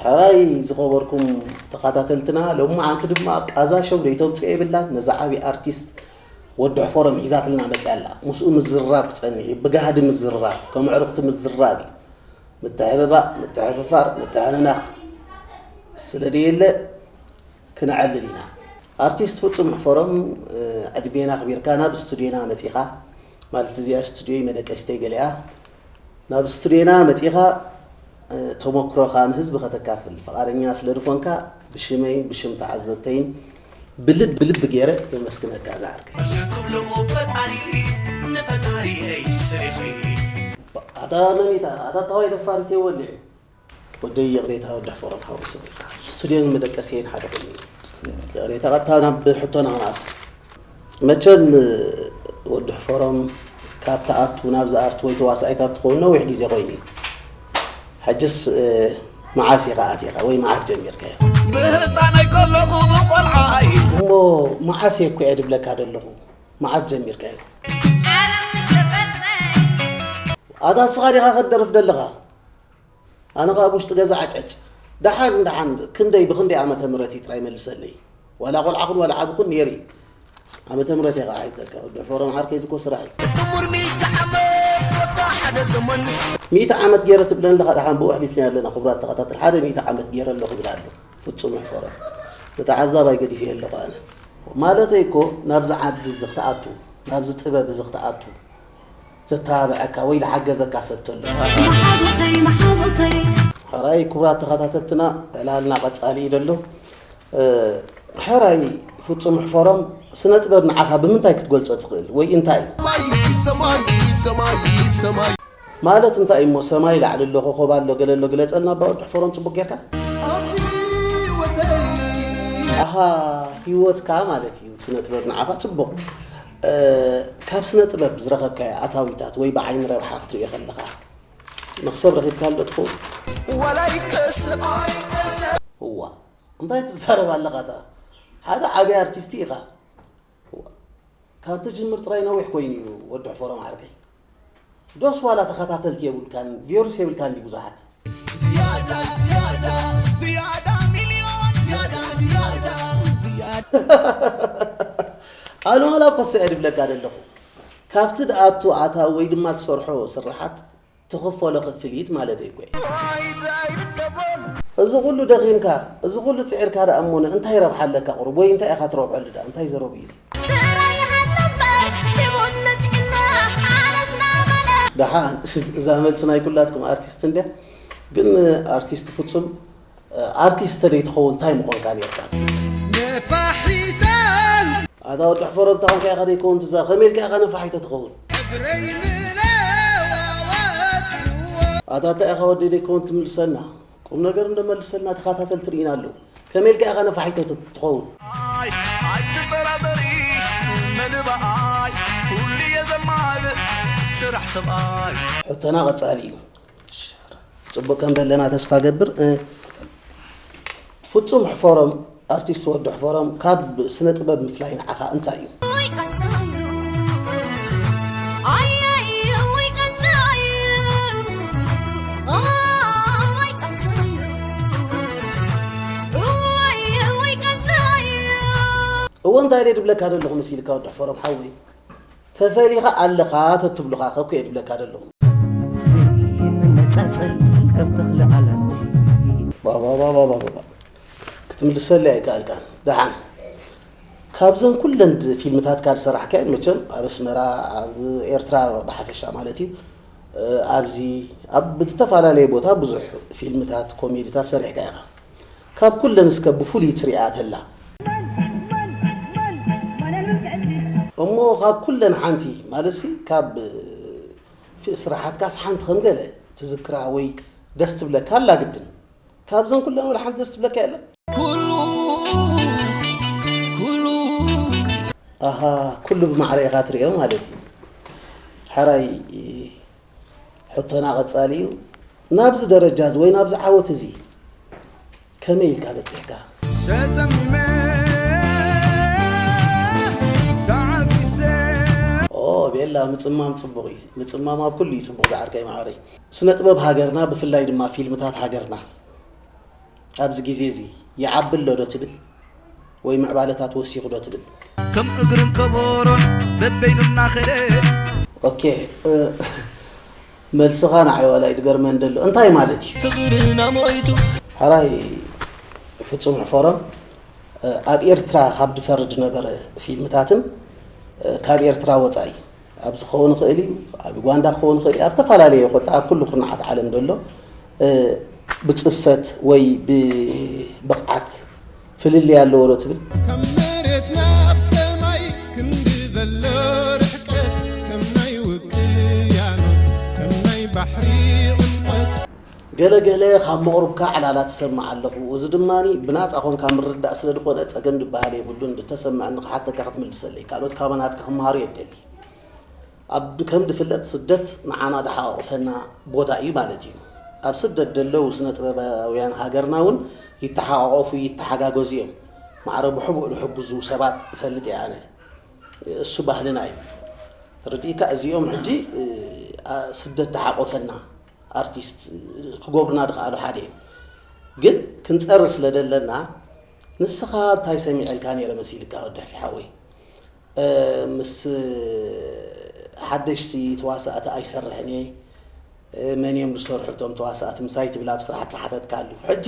ሕራይ ዝኸበርኩም ተኸታተልትና፣ ሎሚ መዓንቲ ድማ ቃዛ ሾው ደይተምፅኦ የብላን። ነዛ ዓብዪ ኣርቲስት ወዲ ሕፎሮም ሒዛትልና መፅያ ኣላ። ምስኡ ምዝርራብ ክፀንሕ እዩ፣ ብጋህዲ ምዝርራብ፣ ከም ኣዕሩኽቲ ምዝርራብ እዩ። ምትሕብባእ፣ ምትሕፍፋር፣ ምትሕንናቕ ስለ ደየለ ክነዕልል ኢና። ኣርቲስት ፍጹም ሕፎሮም፣ ዕድሜና ኣኽቢርካ ናብ ስቱድዮና መጺኻ፣ ማለት እዚኣ ስቱድዮይ መደቀሲተይ ገለ እያ። ናብ ስቱድዮና መጺኻ፣ እ፣ ተመክሮኻ ንህዝቢ ከተካፍል ፍቓደኛ ስለ ዝኾንካ ብሽመይን ብሽም ተዓዘብተይን ብልቢ ብልቢ ገይረ የመስግነካ ዝዓርከይ። እዚ ክብሎ እሞ ፈጣሪ ንፈጣሪየይ ስሪኺ። ኣታ መን ኢታ? ኣታ ታዋይ ደፋሪት እየ ወሊዑ። ወደይ ይቕሬታ ወዲ ሕፎሮም ሓወይ ስሙ። ስቱድዮን መደቀሲየይን ሓደ ኮይኑ እዩ። ይቕሬታ ቀጥታ ናብ ሕቶና ክንኣቱ። መቸም ወዲ ሕፎሮም ካብ ትኣቱ ናብዚ ኣርት ወይ ተዋሳኣይ ካብ ትኸውን ነዊሕ ግዜ ኮይኑ እዩ። ሕጅስ፣ እ፣ መዓስ ኢኻ ኣቲኻ ወይ መዓስ ጀሚርካዮ? ብህፃነይ ከለኹ ብቆልዓይ። እሞ መዓስ እየ እኮ እየ ድብለካ ዘለኹ። መዓስ ጀሚርካዮ? ኣታ ንስኻ ዲኻ ክትደርፍ ደለኻ? ኣነ ኸኣ ኣብ ውሽጢ ገዛ ዓጨጭ። ደሓን፣ ደሓን፣ ክንደይ፣ ብኽንደይ ዓመተ ምህረት እዩ ጥራይ መልሰለይ። ዋላ ቆልዓ ኹን ዋላ ዓቢ ኹን ነይሩ እዩ። ዓመተ ምህረት እየ ኸኣ ሓይጠካ። ወዲ ሕፎሮም ዓርከይ፣ እዚ እኮ ስራሕ እዩ። እትሙር ሚእቲ ዓመት ወዳ ሓደ ዘመን። ሚእቲ ዓመት ገይረ ትብለኒ ኣለኻ፣ ደሓን ብኡ ኣሕሊፍናዮ ኣለና፣ ክቡራት ተኸታተል። ሓደ ሚእቲ ዓመት ገይረ ኣለኹ ይብል ኣሎ ፍጹም ሕፎሮም። ንተዓዛባይ ገዲፈዮ ኣለኹ ኣነ። ማለተይ እኮ ናብዚ ዓዲ እዚ ክትኣቱ፣ ናብዚ ጥበብ እዚ ክትኣቱ፣ ዘተባብዐካ ወይ ዝሓገዘካ ሰብ ተሎ። መሓዙተይ፣ መሓዙተይ። ሕራይ ክቡራት ተኸታተልትና፣ ዕላልና ቀጻሊ እዩ ዘሎ። እ፣ ሕራይ ፍጹም ሕፎሮም፣ ስነ ጥበብ ንዓኻ ብምንታይ ክትገልጾ ትኽእል? ወይ እንታይ? ሰማይ፣ ሰማይ፣ ሰማይ፣ ሰማይ። ማለት እንታይ እሞ፣ ሰማይ ላዕሊ ኣሎ፣ ኮኾብ ኣሎ፣ ገለ ኣሎ፣ ግለጸልና፣ ኣባ ወዲ ሕፎሮም፣ ጽቡቕ ጌርካ? ኣብ ህይወተይ። ኣሃ፣ ህይወትካ ማለት እዩ ስነ ጥበብ ንዓኻ። ጽቡቕ። እ፣ ካብ ስነ ጥበብ ዝረኸብካዮ ኣታዊታት ወይ ብዓይኒ ረብሓ ክትሪኦ ከለኻ፣ መኽሰብ ረኺብካሉ ዶ ትኸውን? ዋላ ይከሰብ ኣይከሰብ። እዋ፣ እንታይ ትዛረብ ኣለኻ? እታ ሓደ ዓብዪ ኣርቲስት ኢኻ። እዋ፣ ካብ ትጅምር ጥራይ ነዊሕ ኮይኑ እዩ ወዲ ሕፎሮም ዓርከይ። ዶስ ዋላ ተኸታተልቲ የብልካን፣ ቪዮርስ የብልካን ድዩ ብዙሓት? ዝያዳ፣ ዝያዳ፣ ዝያዳ ሚልዮን፣ ዝያዳ፣ ዝያዳ፣ ዝያዳ። ኣነ ዋላ እኮ ስዕድ እብለካ ዘለኹ። ካብቲ ድኣቱ ኣታዊ ወይ ድማ ትሰርሖ ስርሓት ትኽፈሎ ክፍሊት ማለተይ እኮ እዩ። እዚ ኩሉ ደኺምካ፣ እዚ ኩሉ ጽዒርካ ደኣ እሞ እንታይ ረብሓ ኣለካ ቁሩብ? ወይ እንታይ ኢኻ ትረብሐሉ ደኣ? እንታይ ዘረቡ እዩ እዚ? ጥራይ ይሃሉ እምበር ሂቡኒ ጥዕና ኣነስ ናበለ። ደሓን፣ እዛ መልሲ ናይ ኩላትኩም ኣርቲስት እንድያ። ግን ኣርቲስት ፍጹም፣ ኣርቲስት ተደይ ትኸውን እንታይ ምኾንካ ነርካ ትብል? ነፋሒቶ። ኣታ ወዲ ሕፎሮም፣ እንታይ ኮንካ ኢኻ ደይከውን ትዛረብ? ከመይ ኢልካ ኢኻ ነፋሒቶ ትኸውን? እግረይ ምለዋወጥዎ። ኣታ እንታይ ኢኻ ወዲ ደይከውን ትምልሰና? ቁም ነገር እንዶ መልሰልና፣ ተኸታተልቲ ርኢና ኣለዉ። ከመይ ኢልካ ኢኻ ነፋሒቶ ት-፣ ትኸውን? ኣይ፣ ኣይትጠራጠሪ፣ መደባይ፣ ኩሉ እየ ዘማልእ፣ ስራሕ ሰብኣይ። ሕቶና ቀጻሊ እዩ። ጽቡቕ ከም ዘለና ተስፋ ገብር። እ፣ ፍጹም ሕፎሮም፣ ኣርቲስት ወዲ ሕፎሮም፣ ካብ ስነ ጥበብ ምፍላይ ንዓኻ እንታይ እዩ? ወይ ቀንሳዩ፣ ኣያይ፣ ወይ ቀንሳዩ፣ ኣይ፣ ወይ ቀንሳዩ፣ ወይ፣ ወይ ቀንሳዩ። እወ፣ እንታይ ደይ ድብለካ ዘለኹ መሲልካ ወዲ ሕፎሮም ሓወይ? ተፈሊኻ ኣለኻ ተትብሉኻ ከኩ እየ ድብለካ ዘለኹ። ዘይንነጻጸል ከም ተኽሊ ኣላንቲ። ባባባባባባ። ክትምልሰለይ ኣይከኣልካን። ደሓን። ካብዘን ኩለን ድ-፣ ፊልምታትካ ዝሰራሕካየን መቸም ኣብ ኣስመራ፣ ኣብ ኤርትራ ብሓፈሻ ማለት እዩ፣ እ፣ ኣብዚ ኣብ ዝተፈላለየ ቦታ ብዙሕ ፊልምታት፣ ኮሜዲታት ሰሪሕካ ኢኻ። ካብ ኩለን እስከ ብፍሉይ ትሪኣ ተላ? እሞ ካብ ኩለን ሓንቲ፣ ማለትሲ ካብ፣ እ፣ ፊ-፣ ስራሓትካስ ሓንቲ ከም ገለ ትዝክራ ወይ ደስ ትብለካ ኣላ ግድን። ካብዘን ኩለን ወላ ሓንቲ ደስ ትብለካ የለን? ኩሉ፣ ኩሉ። ኣሃ፣ ኩሉ ብማዕረ ኢኻ ትሪኦ ማለት እዩ። ሕራይ፣ ሕቶና ቀጻሊ እዩ። ናብዚ ደረጃ እዚ ወይ ናብዚ ዓወት እዚ ከመይ ኢልካ በጺሕካ? ተጸሚመ፣ ተዓፊሰ። ኦ፣ ቤላ፣ ምጽማም ጽቡቕ እዩ። ምጽማም ኣብ ኩሉ እዩ ጽቡቕ፣ ዝዓርከይ መዓረይ። ስነ ጥበብ ሃገርና፣ ብፍላይ ድማ ፊልምታት ሃገርና፣ ኣብዚ ግዜ እዚ ይዓቢ ኣሎ ዶ ትብል? ወይ ምዕባለታት ወሲኹ ዶ ትብል? ከም እግርን ከበሮን በበይኑ እናኸደ ኦኬ፣ እ፣ መልስኻ ንዓይ ዋላ እዩ ድገርመን ደሎ። እንታይ ማለት እዩ? ፍቕርና ሞይቱ ሕራይ ፍጹም ሕፈሮም፣ እ፣ ኣብ ኤርትራ ካብ ድፈርድ ነበረ ፊልምታትን፣ እ፣ ካብ ኤርትራ ወጻኢ ኣብ ዝኸውን ይኽእል እዩ፣ ኣብ ዩጋንዳ ክኸውን ይኽእል እዩ፣ ኣብ ተፈላለየ ኮታ ኣብ ኩሉ ኩርናዓት ዓለም ደሎ፣ እ፣ ብጽፈት ወይ ብብቕዓት ፍልልይ ኣለዎ ዶ ትብል? ካብ መሬት ናብ ሰማይ ክንዲ ዘሎ ርሕቀት ከም ናይ ውቅያኖስ ከም ናይ ባሕሪ ዕምቆት ገለ ገለ ካብ መቕርብካ ዕላላ ትሰምዕ ኣለኹ። እዚ ድማ ብናጻ ኾንካ ምርዳእ ስለ ዝኾነ ጸገም ዝበሃል የብሉን። እንተሰምዐኒ ክሓተካ ክትምልሰለይ። ካልኦት ካባናትካ ክመሃሩ የደሊ። ኣብ ከም ድፍለጥ ስደት ንዓና ድሓቋቑፈና ቦታ እዩ ማለት እዩ። ኣብ ስደት ደለዉ ስነ ጥበባውያን ሃገርና እውን ይተሓቋቆፉ ይተሓጋገዙ እዮም። ማዕረ ብሕቡእ ድሕግዙ ሰባት እፈልጥ እየ ኣነ። እሱ ባህልና እዩ። ተረዲእካ እዚኦም ሕጂ ስደት ድሓቆፈና ኣርቲስት ክገብሩና ድኸኣሉ ሓደ እዮም። ግን ክንፀሪ ስለ ደለና ንስኻ እንታይ ሰሚዐልካ ነይረ መሲልካ ወዲ ሕፊ ሓወይ? ምስ ሓደሽቲ ተዋሳእቲ ኣይሰርሕን እየ። መን እዮም ዝሰርሑ እቶም ተዋሳእቲ ምሳይ ትብል ኣብ ስራሕ ተሓተትካ ኣለኹ። ሕጂ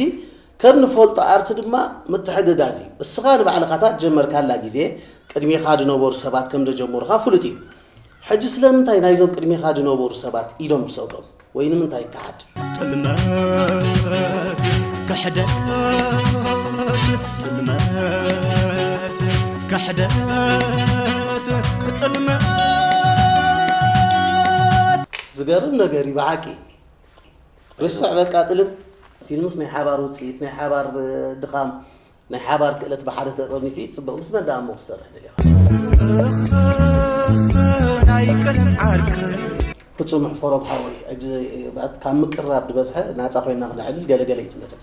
ከም ንፈልጦ ኣርቲ ድማ ምትሕግጋዝ እዩ። እስኻ ንባዕልኻ እታ ዝጀመርካላ ግዜ ቅድሜኻ ዝነበሩ ሰባት ከም ዘጀመሩኻ ፍሉጥ እዩ። ሕጂ ስለምንታይ ናይዞም ቅድሜኻ ዝነበሩ ሰባት ኢዶም ዝሰብሮም? ወይ ንምንታይ ይከሓድ? ጥልመት ክሕደት ጥልመት ክሕደት ጥልመት ዝገርም ነገር እዩ ብሓቂ። ርስዕ በቃ ጥልም። ፊልምስ ናይ ሓባር ውፅኢት፣ ናይ ሓባር ድኻም፣ ናይ ሓባር ክእለት ብሓደ ተጠርኒፉ እዩ ፅብቕ። ምስ መን ደኣ እሞ ክሰርሕ ደሊኻ? ናይ ቀደም ዓርኪ ፍጹም ሕፈሮም ሓወይ፣ ሕጂ ካብ ምቅርራብ ዝበዝሐ ናጻ ኮይና ክነዕልል ገለገለ እዩ እቲ መደብ።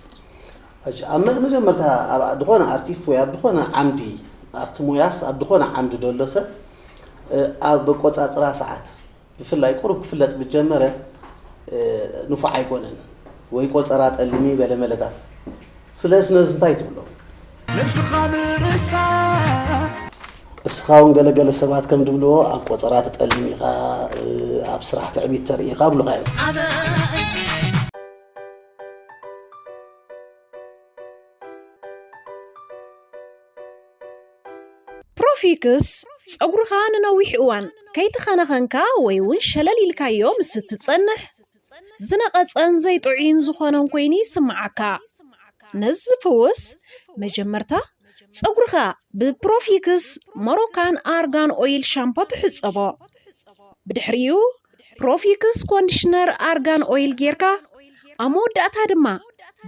ሕጂ ኣብ መ- መጀመርታ ኣብ ዝኾነ ኣርቲስት ወይ ኣብ ዝኾነ ዓምዲ ኣብቲ ሞያስ ኣብ ዝኾነ ዓምዲ ደሎ ሰብ እ፣ ኣብ ኣቆጻጽራ ሰዓት ብፍላይ ቁሩብ ክፍለጥ ብጀመረ እ፣ ንፉዕ ኣይኮነን ወይ ቆጸራ ጠልሚ ገለ መለታት። ስለዚ ነዚ እንታይ ትብሎ? ነብስኻ ምርሳ እስኻ እውን ገለገለ ሰባት ከም ድብልዎ ኣብ ቆጸራ ትጠልም ኢኻ፣ ኣብ ስራሕ ትዕቢት ተርኢ ኢኻ ብሉኻ እዮም። ፕሮፊክስ ጸጉርኻ ንነዊሕ እዋን ከይተኸናኸንካ ወይ እውን ሸለል ኢልካዮ ምስ እትጸንሕ ዝነቐጸን ዘይጥዑይን ዝኾነን ኮይኑ ይስምዓካ። ነዚ ዝፍውስ መጀመርታ ጸጉርኻ ብፕሮፊክስ ሞሮካን ኣርጋን ኦይል ሻምፖ ትሕጸቦ። ብድሕሪኡ ፕሮፊክስ ኮንዲሽነር ኣርጋን ኦይል ጌርካ ኣብ መወዳእታ ድማ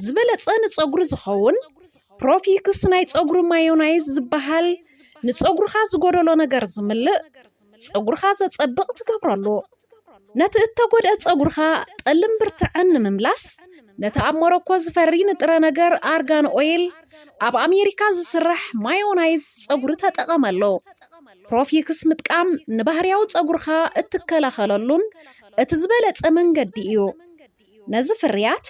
ዝበለጸ ንጸጉሪ ዝኸውን ፕሮፊክስ ናይ ጸጉሪ ማዮናይዝ ዝበሃል ንጸጉርኻ ዝጎደሎ ነገር ዝምልእ ጸጉርኻ ዘጸብቕ ትገብረሉ። ነቲ እተጎድአ ጸጉርኻ ጠልን ብርትዐን ንምምላስ ነቲ ኣብ ሞሮኮ ዝፈሪ ንጥረ ነገር ኣርጋን ኦይል ኣብ ኣሜሪካ ዝስራሕ ማዮናይዝ ጸጉሪ ተጠቐመሉ። ፕሮፊክስ ምጥቃም ንባህርያዊ ጸጉርኻ እትከላኸለሉን እቲ ዝበለጸ መንገዲ እዩ። ነዚ ፍርያት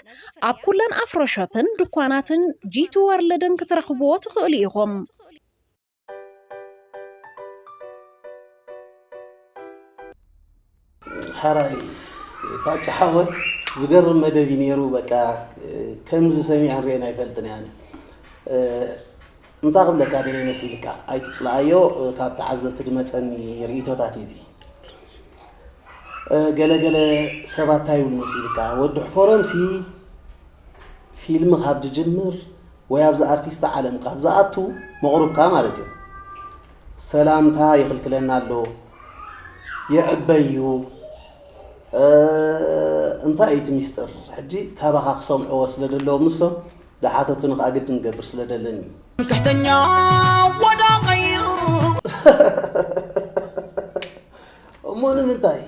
ኣብ ኩለን ኣፍሮ ሾፕን ድኳናትን ጂቲ ወርልድን ክትረኽብዎ ትኽእሉ ኢኹም። ሓራይ ፋጭ ሓወ ዝገርም መደብ እዩ ነይሩ። በቃ ከምዚ ሰሚዐን ርኤን ኣይፈልጥን እየ ኣነ። እንታይ ክብለካ ደለ መሲልካ ኣይትፅልኣዮ። ካብ ተዓዘብቲ ድመፀኒ ርእይቶታት እዩ እዚ። ገለገለ ሰባት እንታይ ይብሉ መሲልካ ወዲ ሕፈሮምሲ ፊልም ካብ ዝጅምር ወይ ኣብዚ ኣርቲስት ዓለም ካብ ዝኣቱ መቕሩብካ ማለት እዩ። ሰላምታ ይኽልክለና ኣሎ፣ ይዕበዩ። እንታይ እዩ እቲ ሚስጥር? ሕጂ ካባኻ ክሰምዕዎ ስለ ዘለዎም ንሶም ዝሓተቱኒ ከዓ ግድን ገብር ስለ ደለኒ እዩ። ትሕተኛ ወዳቐዩ እሞ ንምንታይ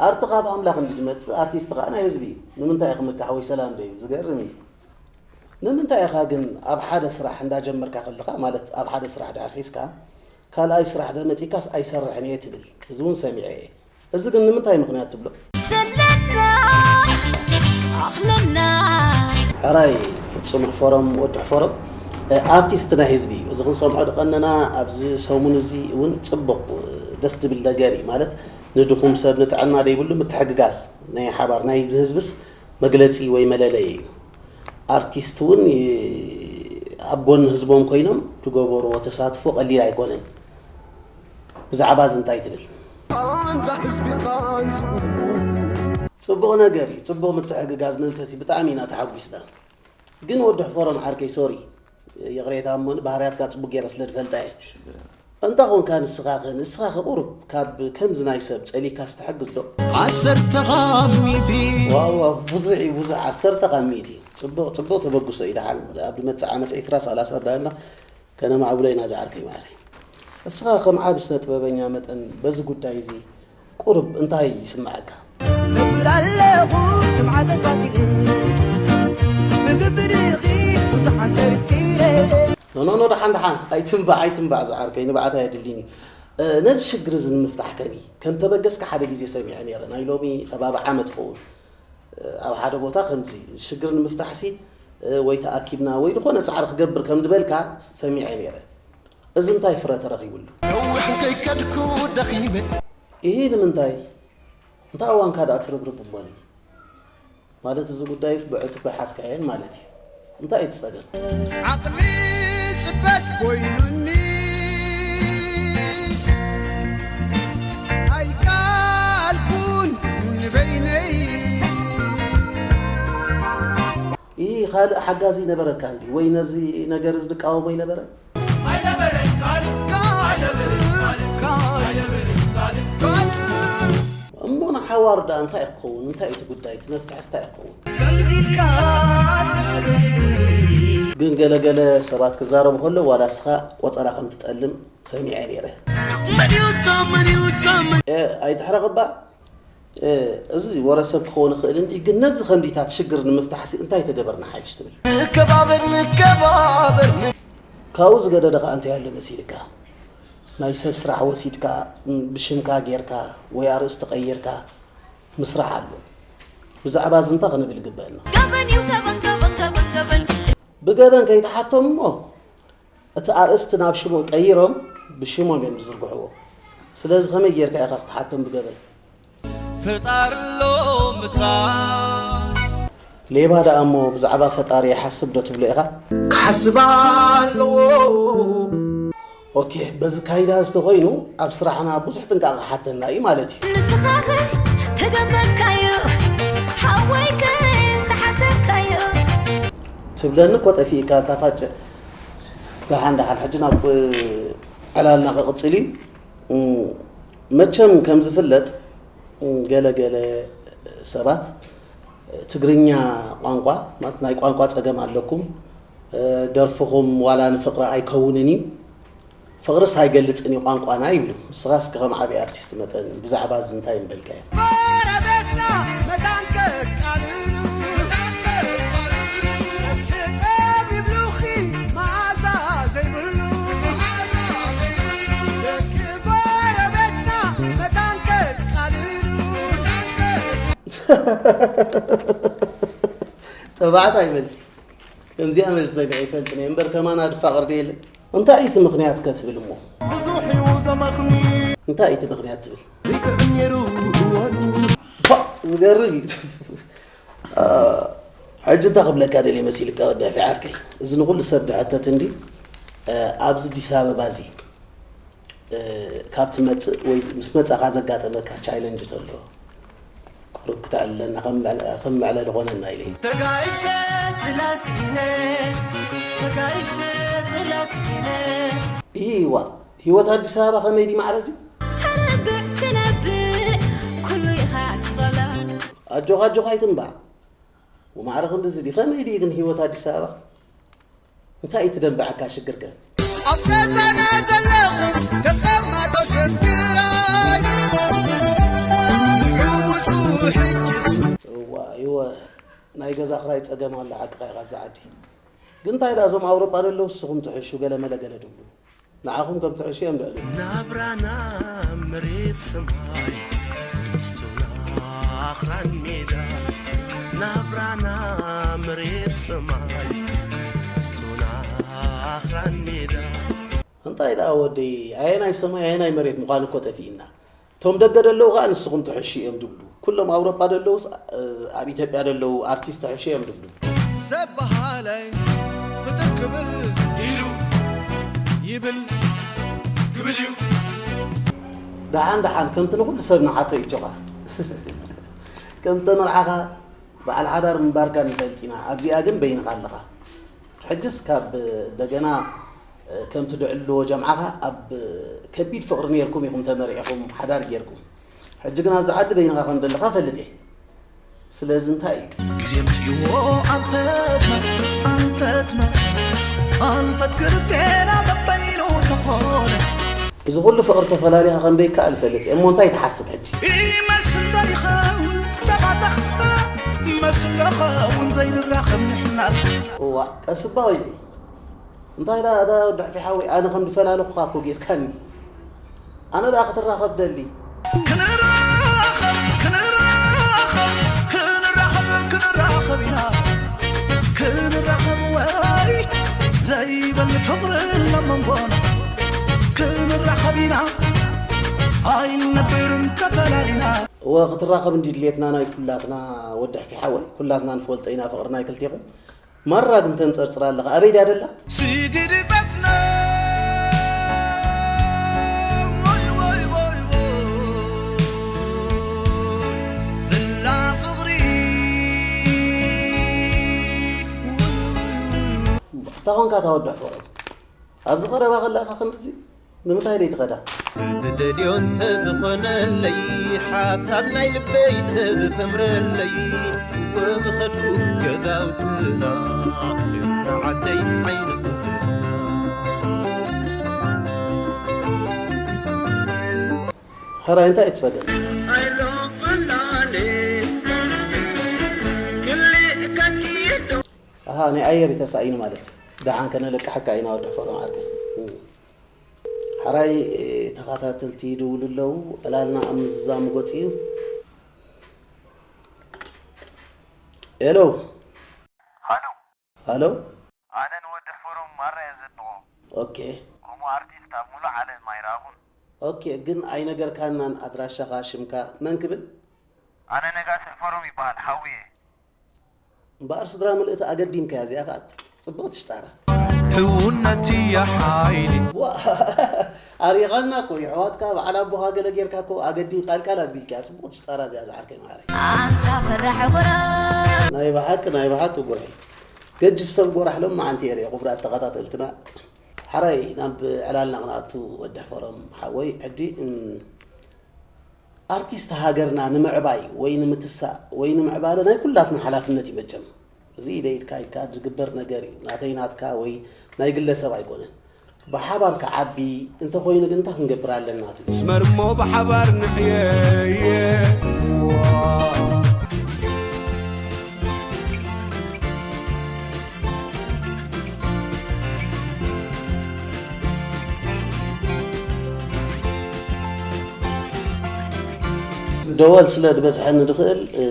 ኣርቲ ካብ ኣምላኽ እንዲ ዝመጽእ ኣርቲስት ከኣ ናይ ህዝቢ እዩ። ንምንታይ ክምካሕ ወይ ሰላም ደዩ ዝገርም እዩ። ንምንታይ ኢኻ ግን ኣብ ሓደ ስራሕ እንዳጀመርካ ከለኻ ማለት ኣብ ሓደ ስራሕ ድሕር ሒዝካ ካልኣይ ስራሕ ደ መጺካስ ኣይሰርሕን እየ ትብል? እዚ እውን ሰሚዐ እየ። እዚ ግን ንምንታይ ምኽንያት ትብሎ? ሰለና ኣኽለና ሕራይ ፍጹም ጽኑሕ ፎረም፣ ወድሕ ፎረም፣ እ፣ ኣርቲስት ናይ ህዝቢ እዩ። እዚ ክንሰምዖ ዝቐነና ኣብዚ ሰሙን እዚ እውን ጽቡቕ፣ እ፣ ደስ ዝብል ነገር እዩ። ማለት ንድኹም ሰብ ንጥዕና ዘይብሉ ምትሕግጋዝ ናይ ሓባር ናይዚ ህዝብስ መግለጺ ወይ መለለይ እዩ። ኣርቲስት እውን ይ-፣ ኣብ ጎኒ ህዝቦም ኮይኖም ዝገበርዎ ተሳትፎ ቀሊል ኣይኮነን። ብዛዕባ እዚ እንታይ ትብል? ኣንዛ ህዝቢ ቃንሱ። ጽቡቕ ነገር እዩ። ጽቡቕ ምትሕግጋዝ መንፈስ እዩ። ብጣዕሚ ኢና ተሓጒስና። ግን ወዲ ሕፈሮም ዓርከይ፣ ሶሪ፣ ይቕሬታ እሞ፣ ባህርያትካ ጽቡቕ ገይረ ስለ ዝፈልጣ እየ። እንተ ኾንካ ንስኻኸ፣ ንስኻኸ ቁሩብ ካብ ከምዚ ናይ ሰብ ጸሊካስ ትሕግዝ ዶ? ዓሰርተ ካብ ሚእቲ። ዋው፣ ዋው፣ ብዙሕ እዩ፣ ብዙሕ፣ ዓሰርተ ካብ ሚእቲ። ጽቡቕ፣ ጽቡቕ ተበግሶ እዩ። ደሓን ኣብ ዝመጽእ ዓመት ዕስራ፣ ሰላሳ እንዳበልና ከነማዕብሎ ኢና ዝዓርከይ ማዕረይ። እስኻ ከም ዓቢ ስነ ጥበበኛ መጠን በዚ ጉዳይ እዚ ቁሩብ እንታይ ይስምዓካ? እብል ኣለኹ ንመዓልታት ኢለ ብግብርኺ ብዙሓት ተርፊረ። ኖ፣ ኖ፣ ኖ፣ ደሓን፣ ደሓን። ኣይትንባዕ፣ ኣይትንባዕ ዝዓርከይ፣ ንባዕታ የድልይኒ። እ፣ ነዚ ሽግር እዚ ንምፍታሕ ከኒ ከም ተበገስካ ሓደ ግዜ ሰሚዐ ነይረ። ናይ ሎሚ ከባቢ ዓመት ይኸውን። ኣብ ሓደ ቦታ ከምዚ ሽግር ንምፍታሕሲ ወይ ተኣኪብና ወይ ዝኾነ ጻዕሪ ክገብር ከም ዝበልካ ሰሚዐ ነይረ። እዚ እንታይ ፍረ ተረኺቡሉ? ነዊሕ ከይከድኩ ደኺመ። ኢሂ፣ ንምንታይ? እንታ እዋንካ ደኣ ትርብርብ እሞኒ። ማለት እዚ ጉዳይስ ብዕቱብ ኣይሓዝካዮን ማለት እዩ። እንታይ እዩ እቲ ጸገም? ዓቕሊ ጽበት ኮይኑኒ ኣይከኣልኩን ንበይነይ። ይህ ካልእ ሓጋዚ ነበረካ እንዲ ወይ ነዚ ነገር እዚ ዝቃወሞ ይነበረ? ኣይነበረን ካልእ፣ ካልእ፣ ካልእ፣ ካልእ፣ ካልእ። እሞ ንሓዋሩ ደኣ እንታይ ክኸውን? እንታይ እቲ ጉዳይ? እቲ መፍትሕስ እንታይ ክኸውን? ከምዚ ኢልካስ መብርሂ ኩኒ። ግን ገለ ገለ ሰባት ክዛረቡ ከለዉ ዋላ እስኻ ቆጸራ ከም ትጠልም ሰሚዐ ነይረ። መን እዩ እቶ? መን እዩ እቶ? መን እ፣ ኣይትሕረቕ እባ። እ፣ እዚ ወረ ሰብ ክኸውን ይኽእል እንዲ፣ ግን ነዚ ከምዚታት ሽግር ንምፍታሕሲ እንታይ ተገበርና ሓይሽ ትብል? ንከባበር፣ ንከባበር። ካብኡ ዝገደደ ኸኣ እንታይ ኣሎ መሲልካ? ናይ ሰብ ስራሕ ወሲድካ፣ ም፣ ብሽምካ ጌርካ ወይ ኣርእስቲ ቀይርካ ምስራሕ ኣሎ። ብዛዕባ እዚ እንታይ ክንብል ይግበአና? ገበን እዩ፣ ገበን፣ ገበን፣ ገበን፣ ገበን። ብገበን ከይትሓቶም እሞ፣ እቲ ኣርእስቲ ናብ ሽሞም ቀይሮም ብሽሞም እዮም ዝዝርግሕዎ። ስለዚ ከመይ ጌርካ ኢኻ ክትሓቶም ብገበን? ፈጣሪ ኣሎ ምሳይ። ሌባ ደኣ እሞ ብዛዕባ ፈጣሪ ይሓስብ ዶ ትብሎ ኢኻ? ክሓስብ ኣለዎ። ኦኬ፣ በዚ ካይዳ እዚ ተኾይኑ ኣብ ስራሕና ብዙሕ ጥንቃቐ ክሓተና እዩ ማለት እዩ። ንስኻኸ ተገመትካዮ፣ ሓወይከ ተሓሰብካዮ። ትብለኒ እኮ ጠፊእካ፣ እንታ ፋጨ። ደሓን፣ ደሓን፣ ሕጂ ናብ ዕላልና ክቕጽል እዩ። እም፣ መቸም ከም ዝፍለጥ፣ እም፣ ገለ ገለ ሰባት ትግርኛ ቋንቋ፣ ማለት ናይ ቋንቋ ጸገም ኣለኩም፣ እ፣ ደርፍኹም ዋላ ንፍቕሪ ኣይከውንን እዩ፣ ፍቕርስ ኣይገልጽን እዩ ቋንቋና ይብሉ። ንስኻ እስኪ ከም ዓቢ ኣርቲስት መጠን ብዛዕባ እዚ እንታይ ምበልካዮ? ጎረቤትና መታን ከቃልሉ፣ ጸብጸብ ይብሉኺ መዓዛ ዘይብሉ። ደቂ ጎረቤትና መታን ከቃልሉ። ተባዕታይ መልሲ። ከምዚኣ መልሲ ሰሚዐ ይፈልጥን እየ እምበር፣ ከማን ኣድፋ ቅርዲ የለ። እንታይ እዩ እቲ ምኽንያት ከትብል እሞ? ብዙሕ እዩ ዘመኽኒ። እንታይ እዩ እቲ ምኽንያት ትብል? ዘይጥዕም ነይሩ እዋኑ። ባ፣ ዝገርም እዩ። አ፣ ሕጂ እንታይ ክብለካ ደልየ መሲልካ ወዲ ኣፌ ዓርከይ? እዚ ንኹሉ ሰብ ዝሕተት እንዲ፣ አ፣ ኣብዚ ኣዲስ ኣበባ እዚ እ፣ ካብ ትመጽእ ወይ ምስ መጻኻ ዘጋጠመካ ቻይለንጅ ተሎ ቁሩብ ክተዕልለና ከም መዕለ-፣ ከም መዕለሊ ኮነና ኢለ እየ። ተጋይሸ ጽላስኪነ፣ ተጋይሸ ጽላስኪነ። ኢዋ፣ ህይወት ኣዲስ ኣበባ ከመይ ድዩ ማዕረ እዚ? ተነብዕ፣ ትነብዕ፣ ኩሉ ኢኻ ትኸላ። ኣጆኻ፣ ኣጆኻ ኣይትንባዕ። ወማዕረ ክንድዚ ድዩ? ከመይ ድዩ ግን ህይወት ኣዲስ ኣበባ? እንታይ እዩ ትደንብዓካ ሽግር ከ? ኣብ ገዛና ዘለኹም ተቐማጦ ሰብ ትግራይ ግውጹ ሕጅስ። እዋ፣ እወ፣ ናይ ገዛ ክራይ ጸገም ኣሎ ሓቅኻ ኢኻ ኣብዚ ዓዲ። ግን እንታይ ደኣ እዞም ኣውሮጳ ዘለዉ ንስኹም ትሕሹ ገለ መለ ገለ ድብሉ። ንዓኹም ከም ትሕሹ እዮም ድዕሉ። ናብራና መሬት ሰማይ፣ ትሕዝቶና ኣኽራን ሜዳ። ናብራና መሬት ሰማይ፣ እንታይ ደኣ ወደይ፣ ኣየናይ ሰማይ ኣየናይ መሬት ምዃን እኮ ጠፊእና። እቶም ደገ ደለዉ ከኣ ንስኹም ትሕሹ እዮም ድብሉ። ኩሎም ኣውሮጳ ደለዉስ፣ እ፣ ኣብ ኢትዮጵያ ደለዉ ኣርቲስት ትሕሹ እዮም ድብሉ። ሰብ በሃላይ ፍጥር ክብል ኢሉ ይብል ክብል እዩ። ደሓን ደሓን፣ ከምቲ ንኹሉ ሰብ ንሓቶ እዩ ጆኻ። ከም ተመርዓኻ በዓል ሓዳር ምንባርካ ንፈልጥ ኢና። ኣብዚኣ ግን በይንኻ ኣለኻ። ሕጅስ ካብ ደገና፣ እ፣ ከምቲ ድዕልዎ ጀምዓኻ ኣብ ከቢድ ፍቕሪ ኔርኩም ኢኹም ተመሪዕኹም ሓዳር ጌርኩም። ሕጂ ግን ኣብዚ ዓዲ በይንኻ ከም ዘለኻ ፈልጥ እየ። ስለዚ እንታይ እዩ? ግዜ ምጽእዎ ኣንፈትና፣ ኣንፈትና፣ ኣንፈት ክልቴና በበይኑ ተኾነ። እዚ ኩሉ ፍቕሪ ተፈላሊኻ ከም ደይከኣል እፈልጥ እየ። እሞ እንታይ ትሓስብ ሕጂ? ይመስል ዶ ይኸውን ዝተባጠኽና? መስለኸ እውን ዘይንራኸብ ንሕና። እዋእ፣ ቀስ እባ ወይለይ። እንታይ ደኣ፣ እታ ወዲ ሕፊ ሓወይ፣ ኣነ ከም ዝፈላለኹኻ እኮ ጌርካኒ። ኣነ ደኣ ክትራኸብ ደሊ። ክንራኸብ፣ ክንራኸብ፣ ክንራኸብ፣ ክንራኸብ ኢና። ክንራኸብ ወይ ዘይበል ፍቕሪ ለመንጎና። ክንራኸብ ኢና፣ ኣይንነብርን ተፈላሊና። እወ፣ ክትራኸብ እንዲ ድሌትና ናይ ኩላትና ወዲ ሕፊ ሓወይ፣ ኩላትና ንፈልጦ ኢና ፍቕሪ ናይ ክልቴኹም። ማራ ግን ተንጸርጽር ኣለኻ። ኣበይ ድያ ደላ? ስግድበትና። ወይ፣ ወይ፣ ወይ፣ ወይ። ዘላ ፍቕሪ። እንታይ ኾንካ እታ ወዲ ሕፎ? ኣብዚ ቀረባ ከለኻ ክንድዚ ንምንታይ ደይ ትኸዳ? ዝደልዮ እንተዝኾነለይ፣ ሓሳብ ናይ ልበይ ተዝሰምረለይ፣ ወምኸድኩ ገዛውትና፣ ንዓደይ ዓይኒ ሕራይ እንታይ እዩ እቲ ጸገም? ኣሃ፣ ናይ ኣየር እዩ ተሳኢኑ ማለት እዩ። ደሓን ከነለቅሐካ ኢና ወዲ ሕፎ ዓርከይ። እም። ሕራይ፣ እ፣ ተኸታተልቲ ይድውሉ ኣለዉ። ዕላልና ኣብ ምዝዛሙ ገጹ እዩ። ሄሎ። ሃሎ። ሃሎ። ኣነ ንወዲ ሕፎሮም ማራ እየ ዘድንቖ። ኦኬ። ከምኡ ኣርቲስት ኣብ ሙሉእ ዓለም ኣይረኣኹን። ኦኬ፣ ግን ኣይነገርካናን ኣድራሻኻ፣ ሽምካ መን ክብል? ኣነ ነጋሲ ሕፎሮም ይበሃል፣ ሓውየ። እምበኣር ስድራ ምልእቲ ኣገዲምካያ፣ እዚኣ ኸኣ ጽብቕቲ ሽጣራ። ሕውነት እያ ሓይሊ። ዋ፣ ኣሪኻና እኮ፣ የሕዋትካ በዓል ኣቦኻ ገለ ጌርካ እኮ ኣገዲም ቃልቃል ኣቢልካያ፣ ጽብቕቲ ሽጣራ እዚኣ ዝዓርከይ መዓረይ። ኣንታ ፈራሕ ጎራ። ናይ ብሓቂ፣ ናይ ብሓቂ ጉርሒ። ገጅፍ ሰብ ጎራሕ ሎማዓንቲ እየ ርእየ፣ ክቡራት ተኸታተልትና። ሓራይ ናብ ዕላልና ክንኣቱ ወዲ ሕፎሮም ሓወይ፣ ሕጂ፣ እም፣ ኣርቲስት ሃገርና ንምዕባይ ወይ ንምትሳእ ወይ ንምዕባለ ናይ ኩላትና ሓላፍነት እዩ መቸም። እዚ ኢለ ኢልካ ኢልካ ዝግበር ነገር እዩ። ናተይ ናትካ ወይ ናይ ግለሰብ ኣይኮነን። ብሓባር ክዓቢ እንተኾይኑ ግን እንታይ ክንገብር ኣለና ትብል? ንስመር እሞ ብሓባር ንሕየ። ደወል ስለ ዝበዝሐኒ ዝኽእል፣ እ፣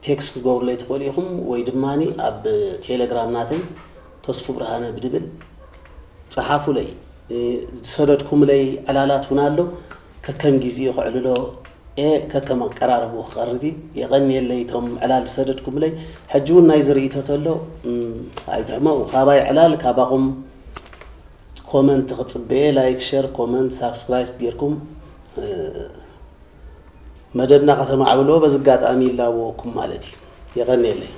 ቴክስት ክገብሩለይ ትኽእሉ ኢኹም ወይ ድማ ኣብ ቴሌግራም ናተይ ተስፉ ብርሃነ ብድብል ጸሓፉለይ። እ፣ ዝሰደድኩምለይ ዕላላት እውን ኣሎ። ከከም ግዜኡ ክዕልሎ እየ፣ ከከም ኣቀራርብኡ ክቐርብ እዩ። የቐንየለይ እቶም ዕላል ዝሰደድኩምለይ። ሕጂ እውን ናይ ዝርእይቶ ተሎ፣ እም፣ ኣይትሕመቑ። ካባይ ዕላል ካባኹም ኮመንት ክጽበየ። ላይክ፣ ሸር፣ ኮመንት፣ ሳብስክራይብ ጌርኩም፣ እ፣ መደብና ከተማዕብልዎ በዚ ኣጋጣሚ ይላበወኩም ማለት እዩ። የቐንየለይ።